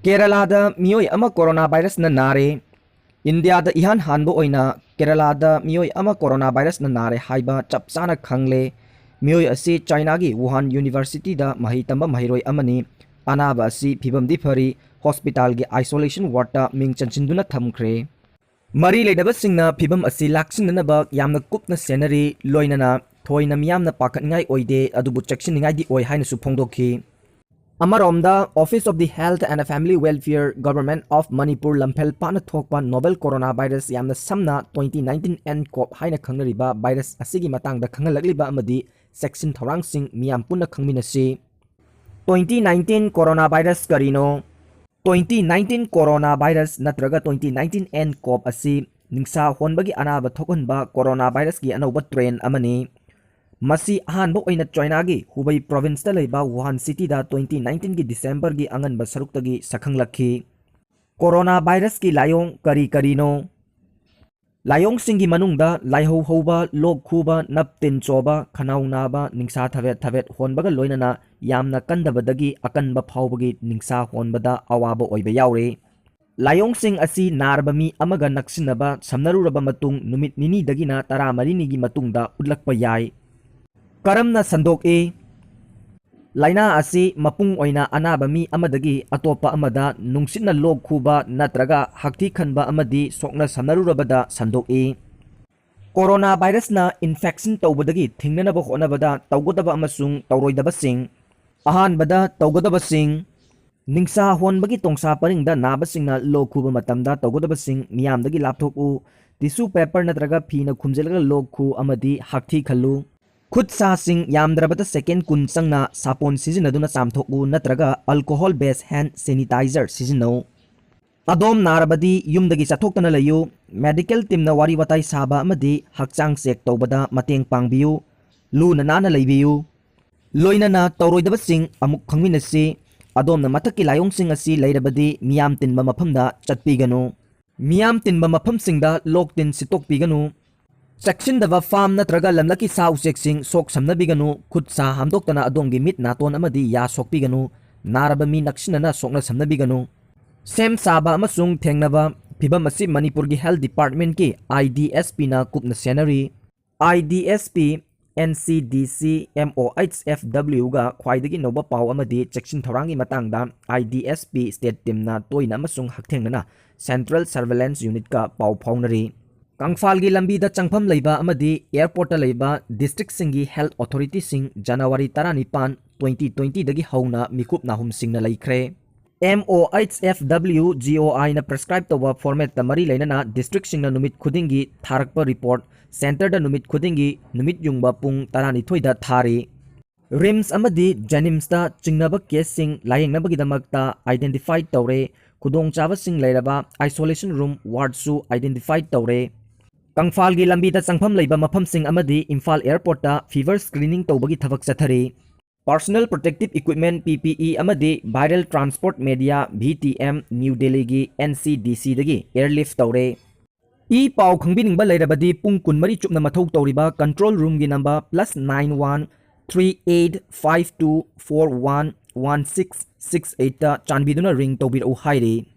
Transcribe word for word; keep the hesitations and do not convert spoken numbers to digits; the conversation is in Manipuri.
ꯀꯦꯔꯂꯥꯗ ꯃꯤꯑꯣꯏ ꯑꯃ ꯀꯣꯔꯣꯅꯥ ꯚꯥꯏꯔꯁꯅ ꯅꯥꯔꯦ꯫ ꯏꯟꯗꯤꯌꯥꯗ ꯏꯍꯥꯟ ꯍꯥꯟꯕ ꯑꯣꯏꯅ ꯀꯦꯔꯂꯥꯗ ꯃꯤꯑꯣꯏ ꯑꯃ ꯀꯣꯔꯣꯅꯥ ꯚꯥꯏꯔꯁꯅ ꯅꯥꯔꯦ ꯍꯥꯏꯕ ꯆꯞ ꯆꯥꯅ ꯈꯪꯂꯦ꯫ ꯃꯤꯑꯣꯏ ꯑꯁꯤ ꯆꯥꯏꯅꯥꯒꯤ ꯋꯨꯍꯥꯟ ꯌꯨꯅꯤꯚꯔꯁꯤꯇꯤꯗ ꯃꯍꯩ ꯇꯝꯕ ꯃꯍꯩꯔꯣꯏ ꯑꯃꯅꯤ꯫ ꯑꯅꯥꯕ ꯑꯁꯤ ꯐꯤꯕꯝꯗꯤ ꯐꯔꯤ, ꯍꯣꯁꯄꯤꯇꯥꯜꯒꯤ ꯑꯥꯏꯁꯣꯂꯦꯁꯟ ꯋꯥꯔꯗꯇ ꯃꯤꯡ ꯆꯟꯁꯤꯟꯗꯨꯅ ꯊꯝꯈ꯭ꯔꯦ꯫ ꯃꯔꯤ ꯂꯩꯅꯕꯁꯤꯡꯅ ꯐꯤꯕꯝ ꯑꯁꯤ ꯂꯥꯛꯁꯤꯟꯅꯅꯕ ꯌꯥꯝꯅ ꯀꯨꯞꯅ ꯁꯦꯟꯅꯔꯤ, ꯂꯣꯏꯅꯅ ꯊꯣꯏꯅ ꯃꯤꯌꯥꯝꯅ ꯄꯥꯈꯠꯅꯤꯡꯉꯥꯏ ꯑꯣꯏꯗꯦ, ꯑꯗꯨꯕꯨ ꯆꯦꯛꯁꯤꯟꯅꯤꯡꯉꯥꯏꯗꯤ ꯑꯣꯏ ꯍꯥꯏꯅꯁꯨ ꯐꯣꯡꯗꯣꯛꯈꯤ꯫ ꯑꯃꯔꯣꯝꯗ, Office of the Health and Family Welfare, Government of Manipur ꯂꯝꯐꯦꯜ ꯄꯥꯠꯅ ꯊꯣꯛꯄ ꯅꯣꯕꯦꯜ ꯀꯣꯔꯣꯅꯥ ꯚꯥꯏꯔꯁ, ꯌꯥꯝꯅ ꯁꯝꯅ twenty nineteen N CoV ꯍꯥꯏꯅ ꯈꯪꯅꯔꯤꯕ ꯚꯥꯏꯔꯁ ꯑꯁꯤꯒꯤ ꯃꯇꯥꯡꯗ ꯈꯪꯍꯜꯂꯛꯂꯤꯕ ꯑꯃꯗꯤ ꯆꯦꯛꯁꯤꯟ ꯊꯧꯔꯥꯡꯁꯤꯡ ꯃꯤꯌꯥꯝ ꯄꯨꯟꯅ ꯈꯪꯃꯤꯟꯅꯁꯤ꯫ Twenty nineteen ꯀꯣꯔꯣꯅꯥ ꯚꯥꯏꯔꯁ ꯀꯔꯤꯅꯣ? Twenty nineteen ꯀꯣꯔꯣꯅꯥ ꯚꯥꯏꯔꯁ ꯅꯠꯇ꯭ꯔꯒ twenty nineteen N CoV ꯑꯁꯤ ꯅꯤꯡꯁꯥ ꯍꯣꯟꯕꯒꯤ ꯑꯅꯥꯕ ꯊꯣꯛꯍꯟꯕ ꯀꯣꯔꯣꯅꯥ ꯚꯥꯏꯔꯁꯀꯤ ꯑꯅꯧꯕ ꯇ꯭ꯔꯦꯟ ꯑꯃꯅꯤ꯫ ꯃꯁꯤ ꯑꯍꯥꯟꯕ ꯑꯣꯏꯅ ꯆꯥꯏꯅꯥꯒꯤ ꯍꯨꯕꯩ ꯄ꯭ꯔꯣꯚꯤꯟꯁꯇ ꯂꯩꯕ ꯋꯨꯍꯥꯟ ꯁꯤꯇꯤꯗ twenty nineteenꯒꯤ ꯗꯤꯁꯦꯝꯕꯔꯒꯤ ꯑꯉꯟꯕ ꯁꯔꯨꯛꯇꯒꯤ ꯁꯛꯈꯪꯂꯛꯈꯤ꯫ ꯀꯣꯔꯣꯅꯥ ꯚꯥꯏꯔꯁꯀꯤ ꯂꯥꯏꯑꯣꯡ ꯀꯔꯤ ꯀꯔꯤꯅꯣ? ꯂꯥꯏꯑꯣꯡꯁꯤꯡꯒꯤ ꯃꯅꯨꯡꯗ ꯂꯥꯏꯍꯧ ꯍꯧꯕ, ꯂꯣꯛ ꯈꯨꯕ, ꯅꯞ ꯇꯤꯟ ꯆꯣꯕ, ꯈꯅꯥꯎ ꯅꯥꯕ, ꯅꯤꯡꯁꯥ ꯊꯕꯦꯠ ꯊꯕꯦꯠ ꯍꯣꯟꯕꯒ ꯂꯣꯏꯅꯅ ꯌꯥꯝꯅ ꯀꯟꯗꯕꯗꯒꯤ ꯑꯀꯟꯕ ꯐꯥꯎꯕꯒꯤ ꯅꯤꯡꯁꯥ ꯍꯣꯟꯕꯗ ꯑꯋꯥꯕ ꯑꯣꯏꯕ ꯌꯥꯎꯔꯤ꯫ ꯂꯥꯏꯑꯣꯡꯁꯤꯡ ꯑꯁꯤ ꯅꯥꯔꯕ ꯃꯤ ꯑꯃꯒ ꯅꯛꯁꯤꯟꯅꯕ ꯁꯝꯅꯔꯨꯔꯕ ꯃꯇꯨꯡ ꯅꯨꯃꯤꯠ ꯅꯤꯅꯤꯗꯒꯤꯅ ꯇꯔꯥꯃꯔꯤꯅꯤꯒꯤ ꯃꯇꯨꯡꯗ ꯎꯠꯂꯛꯄ ꯌꯥꯏ꯫ ꯀꯔꯝꯅ ꯁꯟꯗꯣꯛꯏ? ꯂꯥꯏꯅꯥ ꯑꯁꯤ ꯃꯄꯨꯡ ꯑꯣꯏꯅ ꯑꯅꯥꯕ ꯃꯤ ꯑꯃꯗꯒꯤ ꯑꯇꯣꯞꯄ ꯑꯃꯗ ꯅꯨꯡꯁꯤꯠꯅ ꯂꯣꯛ ꯈꯨꯕ ꯅꯠꯇ꯭ꯔꯒ ꯍꯛꯊꯤ ꯈꯟꯕ ꯑꯃꯗꯤ ꯁꯣꯛꯅ ꯁꯝꯅꯔꯨꯔꯕꯗ ꯁꯟꯗꯣꯛꯏ꯫ ꯀꯣꯔꯣꯅꯥ ꯚꯥꯏꯔꯁꯅ ꯏꯟꯐꯦꯛꯁꯟ ꯇꯧꯕꯗꯒꯤ ꯊꯤꯡꯅꯅꯕ ꯍꯣꯠꯅꯕꯗ ꯇꯧꯒꯗꯕ ꯑꯃꯁꯨꯡ ꯇꯧꯔꯣꯏꯗꯕꯁꯤꯡ꯫ ꯑꯍꯥꯟꯕꯗ ꯇꯧꯒꯗꯕꯁꯤꯡ: ꯅꯤꯡꯁꯥ ꯍꯣꯟꯕꯒꯤ ꯇꯣꯡꯁꯥ ꯄꯔꯤꯡꯗ ꯅꯥꯕꯁꯤꯡꯅ ꯂꯣꯛ ꯈꯨꯕ ꯃꯇꯝꯗ ꯇꯧꯒꯗꯕꯁꯤꯡ: ꯃꯤꯌꯥꯝꯗꯒꯤ ꯂꯥꯞꯊꯣꯛꯎ, ꯇꯤꯁꯨ ꯄꯦꯄꯔ ꯅꯠꯇ꯭ꯔꯒ ꯐꯤꯅ ꯈꯨꯝꯖꯤꯜꯂꯒ ꯂꯣꯛ ꯈꯨ ꯑꯃꯗꯤ ꯍꯛꯊꯤ ꯈꯜꯂꯨ꯫ ꯈꯨꯠ ꯁꯥꯁꯤꯡ ꯌꯥꯝꯗ꯭ꯔꯕꯗ ꯁꯦꯀꯦꯟ ꯀꯨꯟ ꯆꯪꯅ ꯁꯥꯄꯣꯟ ꯁꯤꯖꯤꯟꯅꯗꯨꯅ ꯆꯥꯝꯊꯣꯛꯎ ꯅꯠꯇ꯭ꯔꯒ alcohol based hand sanitizer ꯁꯤꯖꯤꯟꯅꯧ꯫ ꯑꯗꯣꯝ ꯅꯥꯔꯕꯗꯤ ꯌꯨꯝꯗꯒꯤ ꯆꯠꯊꯣꯛꯇꯅ ꯂꯩꯌꯨ꯫ ꯃꯦꯗꯤꯀꯦꯜ ꯇꯤꯝꯅ ꯋꯥꯔꯤ ꯋꯥꯇꯥꯏ ꯁꯥꯕ ꯑꯃꯗꯤ ꯍꯛꯆꯥꯡ ꯆꯦꯛ ꯇꯧꯕꯗ ꯃꯇꯦꯡ ꯄꯥꯡꯕꯤꯌꯨ꯫ ꯂꯨꯅ ꯅꯥꯟꯅ ꯂꯩꯕꯤꯌꯨ꯫ ꯂꯣꯏꯅꯅ ꯇꯧꯔꯣꯏꯗꯕꯁꯤꯡ ꯑꯃꯨꯛ ꯈꯪꯃꯤꯟꯅꯁꯤ꯫ ꯑꯗꯣꯝꯅ ꯃꯊꯛꯀꯤ ꯂꯥꯏꯑꯣꯡꯁꯤꯡ ꯑꯁꯤ ꯂꯩꯔꯕꯗꯤ ꯃꯤꯌꯥꯝ ꯇꯤꯟꯕ ꯃꯐꯝꯗ ꯆꯠꯄꯤꯒꯅꯨ꯫ ꯃꯤꯌꯥꯝ ꯇꯤꯟꯕ ꯃꯐꯝꯁꯤꯡꯗ ꯂꯣꯛ ꯇꯤꯟ ꯁꯤꯠꯇꯣꯛꯄꯤꯒꯅꯨ꯫ ꯆꯦꯛꯁꯤꯟꯗꯕ ꯐꯥꯝ ꯅꯠꯇ꯭ꯔꯒ ꯂꯝꯂꯛꯀꯤ ꯁꯥ ꯎꯆꯦꯛꯁꯤꯡ ꯁꯣꯛ ꯁꯝꯅꯕꯤꯒꯅꯨ꯫ ꯈꯨꯠ ꯁꯥ ꯍꯥꯝꯗꯣꯛꯇꯅ ꯑꯗꯣꯝꯒꯤ ꯃꯤꯠ ꯅꯥꯇꯣꯟ ꯑꯃꯗꯤ ꯌꯥ ꯁꯣꯛꯄꯤꯒꯅꯨ꯫ ꯅꯥꯔꯕ ꯃꯤ ꯅꯛꯁꯤꯟꯅꯅ ꯁꯣꯛꯅ ꯁꯝꯅꯕꯤꯒꯅꯨ꯫ ꯁꯦꯝ ꯁꯥꯕ ꯑꯃꯁꯨꯡ ꯊꯦꯡꯅꯕ ꯐꯤꯚꯝ ꯑꯁꯤ ꯃꯅꯤꯄꯨꯔꯒꯤ Health Departmentꯀꯤ IDSPꯅ ꯀꯨꯞꯅ ꯁꯦꯟꯅꯔꯤ꯫ IDSP, NCDC, MOHFWꯒ ꯈ꯭ꯋꯥꯏꯗꯒꯤ ꯅꯧꯕ ꯄꯥꯎ ꯑꯃꯗꯤ ꯆꯦꯛꯁꯤꯟ ꯊꯧꯔꯥꯡꯒꯤ ꯃꯇꯥꯡꯗ IDSP state teamꯅ ꯇꯣꯏꯅ ꯑꯃꯁꯨꯡ ꯍꯛꯊꯦꯡꯅꯅ Central Surveillance Unitꯀ ꯄꯥꯎ ꯐꯥꯎꯅꯔꯤ꯫ ꯀꯪꯐꯥꯜꯒꯤ ꯂꯝꯕꯤꯗ ꯆꯪꯐꯝ ꯂꯩꯕ ꯑꯃꯗꯤ airportꯇ ꯂꯩꯕ districtꯁꯤꯡꯒꯤ health authorityꯁꯤꯡ January ꯇꯔꯥꯅꯤꯄꯥꯟ, twenty twentyꯗꯒꯤ ꯍꯧꯅ ꯃꯤꯀꯨꯞ ꯅꯥꯍꯨꯝꯁꯤꯡꯅ ꯂꯩꯈ꯭ꯔꯦ꯫ MOHFWGOIꯅ prescribe ꯇꯧꯕ formatꯇ ꯃꯔꯤ ꯂꯩꯅꯅ districtꯁꯤꯡꯅ ꯅꯨꯃꯤꯠ ꯈꯨꯗꯤꯡꯒꯤ ꯊꯥꯔꯛꯄ report centreꯗ ꯅꯨꯃꯤꯠ ꯈꯨꯗꯤꯡꯒꯤ ꯅꯨꯃꯤꯠ ꯌꯨꯡꯕ ꯄꯨꯡ ꯇꯔꯥꯅꯤꯊꯣꯏꯗ ꯊꯥꯔꯤ꯫ RIMS ꯑꯃꯗꯤ JNIMSꯇ ꯆꯤꯡꯅꯕ caseꯁꯤꯡ ꯂꯥꯌꯦꯡꯅꯕꯒꯤꯗꯃꯛꯇ identify ꯇꯧꯔꯦ꯫ ꯈꯨꯗꯣꯡꯆꯥꯕꯁꯤꯡ ꯂꯩꯔꯕ isolation room wardꯁꯨ identify ꯇꯧꯔꯦ꯫ ꯀꯪꯐꯥꯜꯒꯤ ꯂꯝꯕꯤꯗ ꯆꯪꯐꯝ ꯂꯩꯕ ꯃꯐꯝꯁꯤꯡ ꯑꯃꯗꯤ ꯏꯝꯐꯥꯜ airportꯇ fever screening ꯇꯧꯕꯒꯤ ꯊꯕꯛ ꯆꯠꯊꯔꯤ꯫ Personal Protective Equipment, PPE, ꯑꯃꯗꯤ Viral Transport Media, VTM, New Delhiꯒꯤ NCDCꯗꯒꯤ airlift ꯇꯧꯔꯦ꯫ ꯏ ꯄꯥꯎ ꯈꯪꯕꯤꯅꯤꯡꯕ ꯂꯩꯔꯕꯗꯤ ꯄꯨꯡ ꯀꯨꯟꯃꯔꯤ ꯆꯨꯞꯅ ꯃꯊꯧ ꯇꯧꯔꯤꯕ control roomꯒꯤ number plus nine one three eight five two four one one six six eightꯇ ꯆꯥꯟꯕꯤꯗꯨꯅ ring ꯇꯧꯕꯤꯔꯛꯎ ꯍꯥꯏꯔꯤ꯫